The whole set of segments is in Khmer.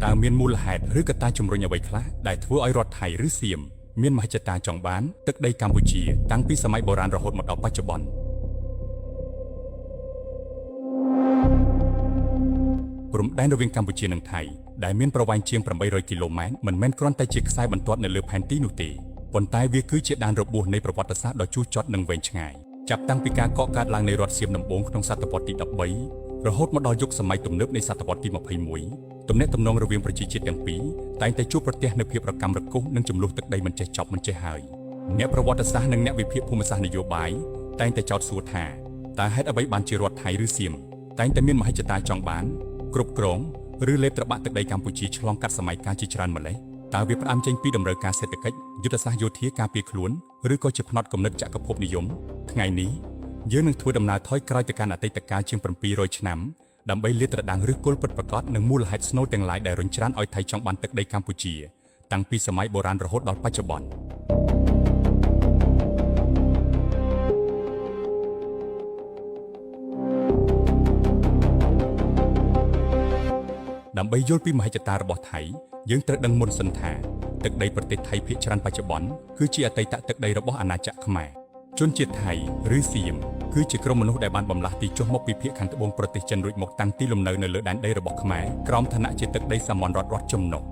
តើមានមូលហេតុឬកត្តាជំរុញអ្វីខ្លះដែលធ្វើឲ្យរដ្ឋថៃឬសៀមមានមហិច្ឆតាចង់បានទឹកដីកម្ពុជាតាំងពីសម័យបុរាណរហូតមកដល់បច្ចុប្បន្នព្រំដែនរវាងកម្ពុជានិងថៃដែលមានប្រវែងជាង800គីឡូម៉ែត្រមិនមែនគ្រាន់តែជាខ្សែបន្ទាត់នៅលើផែនទីនោះទេប៉ុន្តែវាគឺជាដានរបួសនៃប្រវត្តិសាស្ត្រដ៏ជូរចត់និងវែងឆ្ងាយចាប់តាំងពីការកកើតឡើងនៃរដ្ឋសៀមដំបូងក្នុងសតវត្សទី13រហូតមកដល់យុគសម័យទំនើបនៃសតវត្សទី21ទំនាក់ទំនងរវាងប្រជាជាតិទាំងពីរតែងតែជួបប្រទះនូវភាពរកាំរកូសនិងចំនួនទឹកដីមិនចេះចប់មិនចេះហើយអ្នកប្រវត្តិសាស្ត្រនិងអ្នកវិភាគភូមិសាស្ត្រនយោបាយតែងតែចោទសួរថាតើហេតុអ្វីបានជារដ្ឋថៃឬសៀមតែងតែមានមហិច្ឆតាចង់បានគ្រប់គ្រងឬលេបត្របាក់ទឹកដីកម្ពុជាឆ្លងកាត់សម័យកាលជាច្រើនម្ល៉េះតើវាផ្ដើមចេញពីតម្រូវការសេដ្ឋកិច្ចយុទ្ធសាស្ត្រយោធាការពារខ្លួនឬក៏ជាផ្នត់គំនិតចក្រភពនិយមថ្ងៃនេះយើងនឹងធ្វើដំណើរថយក្រោយទៅកាន់អតីតកាលជាង700ឆ្នាំដើម្បីលាតត្រដាងឫសគល់ពិតប្រាកដនិងមូលហេតុស្នូលទាំងឡាយដែលរុញច្រានឲ្យថៃចង់បានទឹកដីកម្ពុជាតាំងពីសម័យបុរាណរហូតដល់បច្ចុប្បន្នដើម្បីយល់ពីមហិច្ឆតារបស់ថៃយើងត្រូវដឹងមុនសិនថាទឹកដីប្រទេសថៃភាគច្រើនបច្ចុប្បន្នគឺជាអតីតទឹកដីរបស់អាណាចក្រខ្មែរជនជាតិថៃឬសៀមគឺជាក្រុមមនុស្សដែលបានបំលាស់ទីចុះមកពីភាគខាងត្បូងប្រទេសចិនរួចមកតាំងទីលំនៅនៅលើដែនដីរបស់ខ្មែរក្រោមឋានៈជាទឹកដីសាមញ្ញរដ្ឋចំណុះ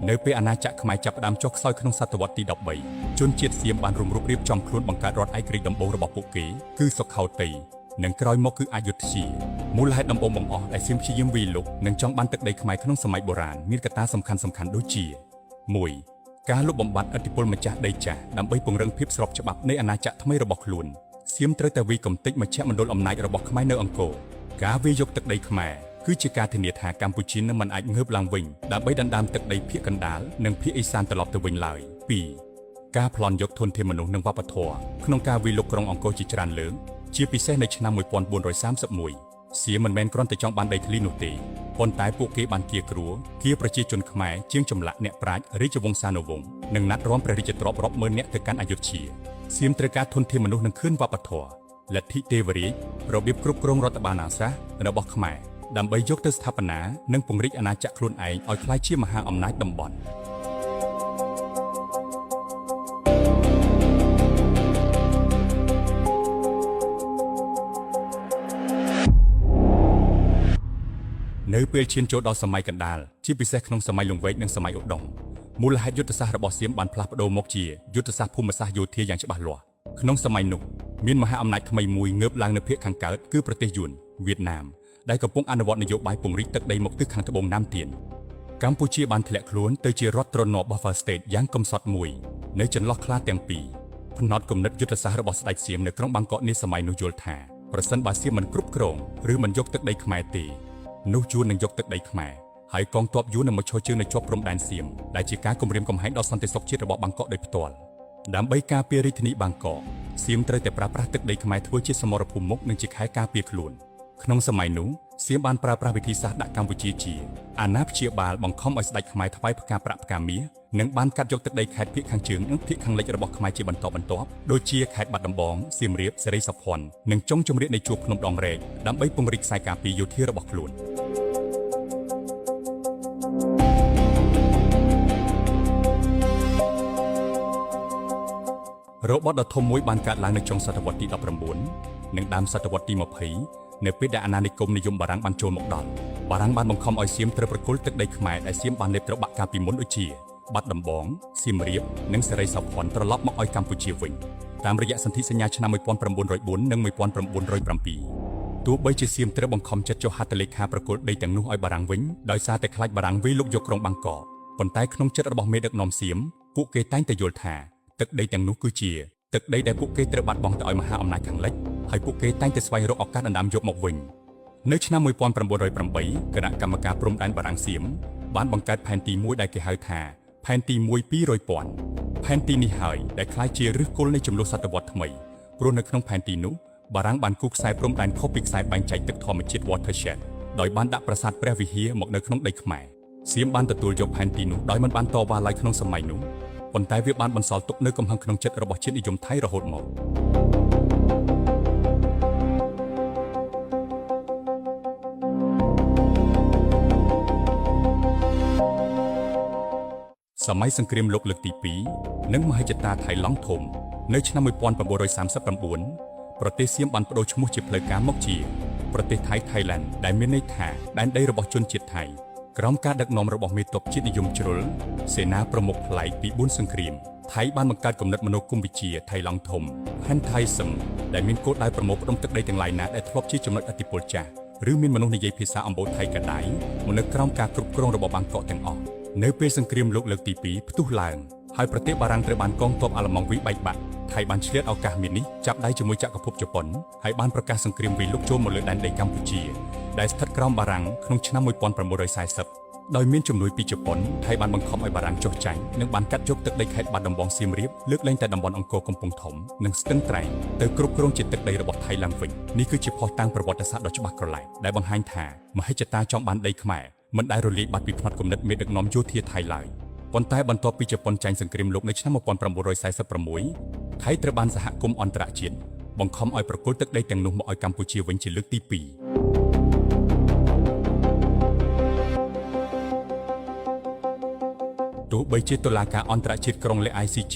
នៅពេលអាណាចក្រខ្មែរចាប់ផ្ដើមចុះខ្សោយក្នុងសតវត្សទី13ជនជាតិសៀមបានរុំរូបរៀបចំខ្លួនបង្កើតរដ្ឋឯករាជ្យដំបូងរបស់ពួកគេគឺសុខោទ័យនិងក្រោយមកគឺអយុធ្យាមូលហេតុដំបូងបង្អស់ដែលសៀមព្យាយាមវាយលុកនិងចង់បានទឹកដីខ្មែរក្នុងសម័យបុរាណមានកត្តាសំខាន់ៗដូចជា1ការលុបបំបាត់ឥទ្ធិពលម្ចាស់ដីចាស់ដើម្បីពង្រឹងភាពស្របច្បាប់នៃអាណាចក្រថ្មីរបស់ខ្លួនសៀមត្រូវតែវាយកំទេចមជ្ឈមណ្ឌលអំណាចរបស់ខ្មែរនៅអង្គរការវាយយកទឹកដីខ្មែរគឺជាការធានាថាកម្ពុជានឹងមិនអាចងើបឡើងវិញដើម្បីដណ្ដើមទឹកដីភាគកណ្ដាលនិងភាគឦសានត្រឡប់ទៅវិញឡើយ2ការប្លន់យកធនធានមនុស្សនិងវប្បធម៌ក្នុងការវាយលុកក្រុងអង្គរជាច្រើនលើកជាពិសេសនៅឆ្នាំ1431សៀមមិនមែនគ្រាន់តែចង់បានដីធ្លីនោះទេប៉ុន្តែពួកគេបានគៀគ្រួគៀប្រជាជនខ្មែរជាងចម្លាក់អ្នកប្រាជ្ញរាជវង្សានុវង្សនិងណាត់រាំព្រះរាជទ្រព្យរាប់ម៉ឺននាក់ទៅកាន់អយុធ្យាសៀមត្រូវការធនធានមនុស្សនិងខឿនវប្បធម៌លទ្ធិទេវរាជរបៀបគ្រប់គ្រងរដ្ឋបាលអាសាសរបស់ខ្មែរដើម្បីយកទៅស្ថាបនានិងពង្រីកអាណាចក្រខ្លួនឯងឲ្យក្លាយជាមហាអំណាចតំបន់នៅពេលឈានចូលដល់សម័យកណ្ដាលជាពិសេសក្នុងសម័យលង្វែកនិងសម័យឧដុង្គមូលហេតុយុទ្ធសាស្ត្ររបស់សៀមបានផ្លាស់ប្ដូរមកជាយុទ្ធសាស្ត្រភូមិសាស្ត្រយោធាយ៉ាងច្បាស់លាស់ក្នុងសម័យនោះមានមហាអំណាចថ្មីមួយងើបឡើងនៅភាគខាងកើតគឺប្រទេសយួនវៀតណាមដែលកំពុងអនុវត្តនយោបាយពង្រីកទឹកដីមកទិសខាងត្បូងណាមទៀនកម្ពុជាបានធ្លាក់ខ្លួនទៅជារដ្ឋទ្រនាប់ Buffer State យ៉ាងកំសត់មួយនៅចន្លោះខ្លាទាំងពីរផ្នត់គំនិតយុទ្ធសាស្ត្ររបស់ស្ដេចសៀមនៅក្រុងបាងកកនាសម័យនោះយល់ថាប្រសិនបើសៀមមិនគ្រប់គ្រងឬមិនយកទឹកដីខ្មែរទេនោះយួននឹងយកទឹកដីខ្មែរហើយកងទ័ពយួននឹងមកឈរជើងនៅជាប់ព្រំដែនសៀមដែលជាការគំរាមកំហែងដល់សន្តិសុខជាតិរបស់បាងកកដោយផ្ទាល់ដើម្បីការពាររាជធានីបាងកកសៀមត្រូវតែប្រើប្រាស់ទឹកដីខ្មែរធ្វើជាសមរភូមិមុខនិងជាខែលការពារខ្លួនក្នុងសម័យនោះសៀមបានប្រើប្រាស់វិធីសាស្ត្រដាក់កម្ពុជាជាអាណាព្យាបាលបង្ខំឲ្យស្ដេចខ្មែរថ្វាយផ្កាប្រាក់ផ្កាមាសនិងបានកាត់យកទឹកដីខេត្តភាគខាងជើងនិងភាគខាងលិចរបស់ខ្មែរជាបន្តបន្ទាប់ដូចជាខេត្តបាត់ដំបងសៀមរាបសិរីសោភ័ណ្ឌនិងចុងជំរាកនៃជួរភ្នំដងរែកដើម្បីពង្រីកខ្សែការពារយោធារបស់ខ្លួនរបបដ៏ធំមួយបានកើតឡើងនៅចុងសតវត្សទី19និងដើមសតវត្សទី20នៅពេលដែលអាណានិគមនិយមបារាំងបានចូលមកដល់បារាំងបានបង្ខំឲ្យសៀមត្រូវប្រគល់ទឹកដីខ្មែរដែលសៀមបានលេបត្របាក់កាលពីមុនដូចជាបាត់ដំបងសៀមរាបនិងសិរីសោភ័ណ្ឌត្រឡប់មកឲ្យកម្ពុជាវិញតាមរយៈសន្ធិសញ្ញាឆ្នាំ1904និង1907ទោះបីជាសៀមត្រូវបង្ខំចិត្តចុះហត្ថលេខាប្រគល់ដីទាំងនោះឲ្យបារាំងវិញដោយសារតែខ្លាចបារាំងវាយលុកយកក្រុងបាងកកប៉ុន្តែក្នុងចិត្តរបស់មេដឹកនាំសៀមពួកគេតែងតែយល់ថាទឹកដីទាំងនោះគឺជាទឹកដីដែលពួកគេត្រូវបាត់បង់ទៅឲ្យមហាអំណាចខាងលិចហើយពួកគេតែងតែស្វែងរកឱកាសដណ្ដើមយកមកវិញនៅឆ្នាំ1908គណៈកម្មការព្រំដែនបារាំងសៀមបានបង្កើតផែនទីមួយដែលគេហៅថាផែនទី1 200ពាន់ផែនទីនេះហើយដែលក្លាយជាឫសគល់នៃចំនួនសតវត្សថ្មីព្រោះនៅក្នុងផែនទីនោះបារាំងបានគូសខ្សែព្រំដែនខុសពីខ្សែបែងចែកទឹកធម្មជាតិ Watershed ដោយបានដាក់ប្រាសាទព្រះវិហារមកនៅក្នុងដីខ្មែរសៀមបានទទួលយកផែនទីនោះដោយមិនបានតវ៉ាឡើយក្នុងសម័យនោះប៉ុន្តែវាបានបន្សល់ទុកនូវកំហឹងក្នុងចិត្តរបស់ជាតិនិយមថៃរហូតមក សម័យសង្គ្រាមលោកលើកទី2និងមហិច្ឆតាថៃឡង់ធំនៅឆ្នាំ1939ប្រទេសសៀមបានប្ដូរឈ្មោះជាផ្លូវការមកជាប្រទេសថៃ Thailand ដែលមានន័យថាដែនដីរបស់ជនជាតិថៃក្រោមការដឹកនាំរបស់មេទ័ពជាតិនិយមជ្រុលសេនាប្រមុខប្លែកពី4សង្គ្រាមថៃបានបង្កើតគំនិតមនោគមវិជ្ជាថៃឡង់ធំ Pantheism ដែលមានគោលដៅប្រមូលផ្ដុំទឹកដីទាំងឡាយណាដែលធ្លាប់ជាចំណុចឥទ្ធិពលចាស់ឬមានមនុស្សនិយាយភាសាអម្បូរថៃកដៃមកនៅក្រោមការគ្រប់គ្រងរបស់បាងកកទាំងអស់នៅពេលសង្គ្រាមលោកលើកទី2ផ្ទុះឡើងហើយប្រទេសបារាំងត្រូវបានកងទ័ពអាល្លឺម៉ង់វាយបែកបាក់ថៃបានឆ្លៀតឱកាសមាសនេះចាប់ដៃជាមួយចក្រភពជប៉ុនហើយបានប្រកាសសង្គ្រាមវាយលុកចូលមកលើដែនដីកម្ពុជាដែលស្ថិតក្រោមបារាំងក្នុងឆ្នាំ1940ដោយមានជំនួយពីជប៉ុនថៃបានបង្ខំឲ្យបារាំងចុះចាញ់និងបានកាត់យកទឹកដីខេត្តបាត់ដំបងសៀមរាបលើកលែងតែតំបន់អង្គរកំពង់ធំនិងស្ទឹងត្រែងទៅគ្រប់គ្រងជាទឹកដីរបស់ថៃឡើងវិញនេះគឺជាភស្តុតាងប្រវត្តិសាស្ត្រដ៏ច្បាស់ក្រឡែតដែលបង្ហាញថាមហិច្ឆតាចង់បានដីខ្មែរមិនដែលរលាយបាត់ពីផ្នត់គំនិតមេដឹកនាំយោធាថៃឡើយប៉ុន្តែបន្ទាប់ពីជប៉ុនចាញ់សង្គ្រាមលោកនៅឆ្នាំ1946ថៃត្រូវបានសហគមន៍អន្តរជាតិបង្ខំឲ្យប្រគល់ទឹកដីទាំងនោះមកឲ្យកម្ពុជាវិញជាលើកទី2ទោះបីជាតុលាការអន្តរជាតិក្រុងលេ ICJ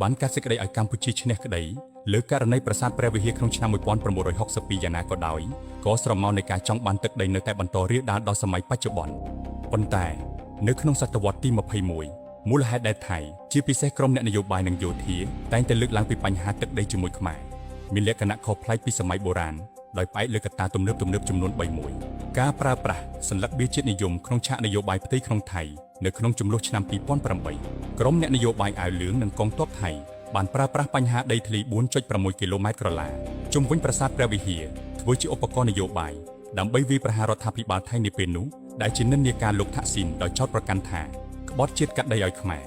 បានកាត់សេចក្តីឲ្យកម្ពុជាឈ្នះក្តីលើករណីប្រាសាទព្រះវិហារក្នុងឆ្នាំ1962យ៉ាងណាក៏ដោយក៏ស្រមោលនៃការចង់បានទឹកដីនៅតែបន្តរាលដាលដល់សម័យបច្ចុប្បន្នប៉ុន្តែនៅក្នុងសតវត្សទី21មូលហេតុដែលថៃជាពិសេសក្រុមអ្នកនយោបាយនិងយោធាតែងតែលើកឡើងពីបញ្ហាទឹកដីជាមួយខ្មែរមានលក្ខណៈខុសប្លែកពីសម័យបុរាណដោយផ្អែកលើកត្តាទំនើបៗចំនួន3មួយការប្រើប្រាស់សន្លឹកបៀជាតិនិយមក្នុងឆាកនយោបាយផ្ទៃក្នុងថៃនៅក្នុងចំនួនឆ្នាំ2008ក្រុមអ្នកនយោបាយអាវលឿងនិងកងទ័ពថៃបានប្រើប្រាស់បញ្ហាដីធ្លី4.6គីឡូម៉ែត្រក្រឡាជុំវិញប្រាសាទព្រះវិហារធ្វើជាឧបករណ៍នយោបាយដើម្បីវាយប្រហាររដ្ឋាភិបាលថៃនាពេលនោះដែលជានិន្នាការលោកថាក់ស៊ីនដោយចោទប្រកាន់ថាក្បត់ជាតិកាត់ដីឲ្យខ្មែរ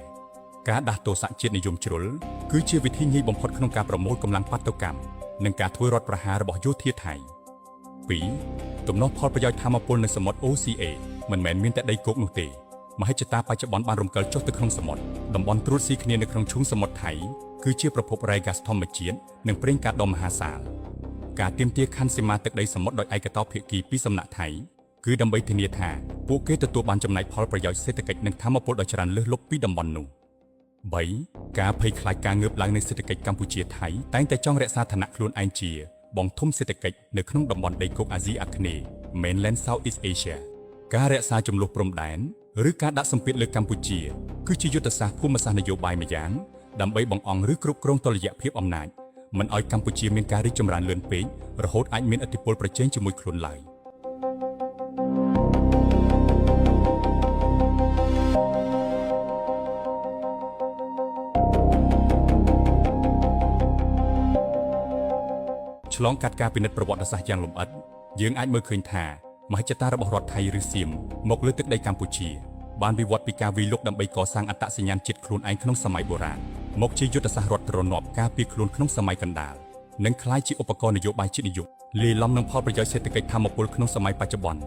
ការដាស់ទោសៈជាតិនិយមជ្រុលគឺជាវិធីងាយបំផុតក្នុងការប្រមូលកម្លាំងបាតុកម្មនិងការធ្វើរដ្ឋប្រហាររបស់យោធាថៃ2ទំនាស់ផលប្រយោជន៍ធម្មពលនៅសមុទ្រ OCA មិនមែនមានតែដីគោកនោះទេមហិច្ឆតាបច្ចុប្បន្នបានរំកិលចុះទៅក្នុងសមុទ្រតំបន់ត្រួតស៊ីគ្នានៅក្នុងឈូងសមុទ្រថៃគឺជាប្រភពរ៉ែហ្គាសធម្មជាតិនិងប្រេងកាតដ៏មហាសាលការទាមទារខណ្ឌសីមាទឹកដីសមុទ្រដោយឯកតោភាគីពីសំណាក់ថៃគឺដើម្បីធានាថាពួកគេទទួលបានចំណែកផលប្រយោជន៍សេដ្ឋកិច្ចនិងធម្មពលដ៏ច្រើនលើសលប់ពីតំបន់នោះ3ការភ័យខ្លាចការងើបឡើងនៃសេដ្ឋកិច្ចកម្ពុជាថៃតែងតែចង់រក្សាឋានៈខ្លួនឯងជាបងធំសេដ្ឋកិច្ចនៅក្នុងតំបន់ដីគោកអាស៊ីអាគ្នេយ៍ Mainland Southeast Asia ការរក្សាចំនួនព្រំដែនឬការដាក់សម្ពាធលើកម្ពុជាគឺជាយុទ្ធសាស្ត្រភូមិសាស្ត្រនយោបាយម្យ៉ាងដើម្បីបង្អង់ឬគ្រប់គ្រងតុល្យភាពអំណាចមិនឲ្យកម្ពុជាមានការរីកចម្រើនលឿនពេករហូតអាចមានឥទ្ធិពលប្រជែងជាមួយខ្លួនឡើយឆ្លងកាត់ការពិនិត្យប្រវត្តិសាស្ត្រយ៉ាងលម្អិតយើងអាចមើលឃើញថាមហិច្ឆតារបស់រដ្ឋថៃឬសៀមមកលើទឹកដីកម្ពុជាបានវិវត្តពីការវាយលុកដើម្បីកសាងអត្តសញ្ញាណជាតិខ្លួនឯងក្នុងសម័យបុរាណមកជាយុទ្ធសាស្ត្ររដ្ឋទ្រនាប់ការពារខ្លួនក្នុងសម័យកណ្ដាលនិងក្លាយជាឧបករណ៍នយោបាយជាតិនិយមលាយឡំនឹងផលប្រយោជន៍សេដ្ឋកិច្ចធម្មពលក្នុងសម័យបច្ចុប្បន្ន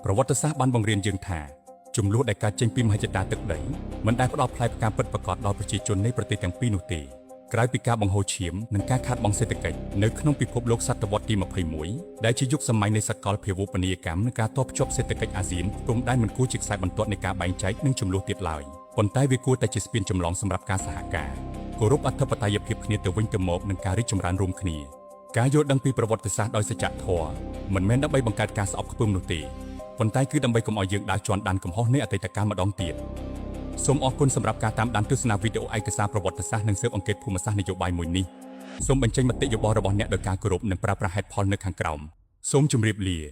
ប្រវត្តិសាស្ត្របានបង្រៀនយើងថាចំនួនដែលកើតចេញពីមហិច្ឆតាទឹកដីមិនដែលផ្ដល់ផ្លែផ្កាពិតប្រាកដដល់ប្រជាជននៃប្រទេសទាំងពីរនោះទេក្រៅពីការបង្ហូរឈាមនិងការខាតបង់សេដ្ឋកិច្ចនៅក្នុងពិភពលោកសតវត្សទី21ដែលជាយុគសម័យនៃសកលភាវូបនីយកម្មនិងការតភ្ជាប់សេដ្ឋកិច្ចអាស៊ានព្រំដែនមិនគួរជាខ្សែបន្ទាត់នៃការបែងចែកនិងចំនួនទៀតឡើយប៉ុន្តែវាគួរតែជាស្ពានចម្លងសម្រាប់ការសហការគោរពអធិបតេយ្យភាពគ្នាទៅវិញទៅមកនិងការរីកចម្រើនរួមគ្នាការយល់ដឹងពីប្រវត្តិសាស្ត្រដោយសច្ចធម៌មិនមែនដើម្បីបង្កើតការស្អប់ខ្ពើមនោះទេប៉ុន្តែគឺដើម្បីកុំឲ្យយើងដើរជាន់ដានកំហុសនៃអតីតកាលម្ដងទៀតសូមអរគុណសម្រាប់ការតាមដានទស្សនាវីដេអូឯកសារប្រវត្តិសាស្ត្រនិងស៊ើបអង្កេតភូមិសាស្ត្រនយោបាយមួយនេះសូមបញ្ចេញមតិយោបល់របស់អ្នកដោយការគោរពនិងប្រើប្រាស់ហេតុផលនៅខាងក្រោមសូមជម្រាបលា។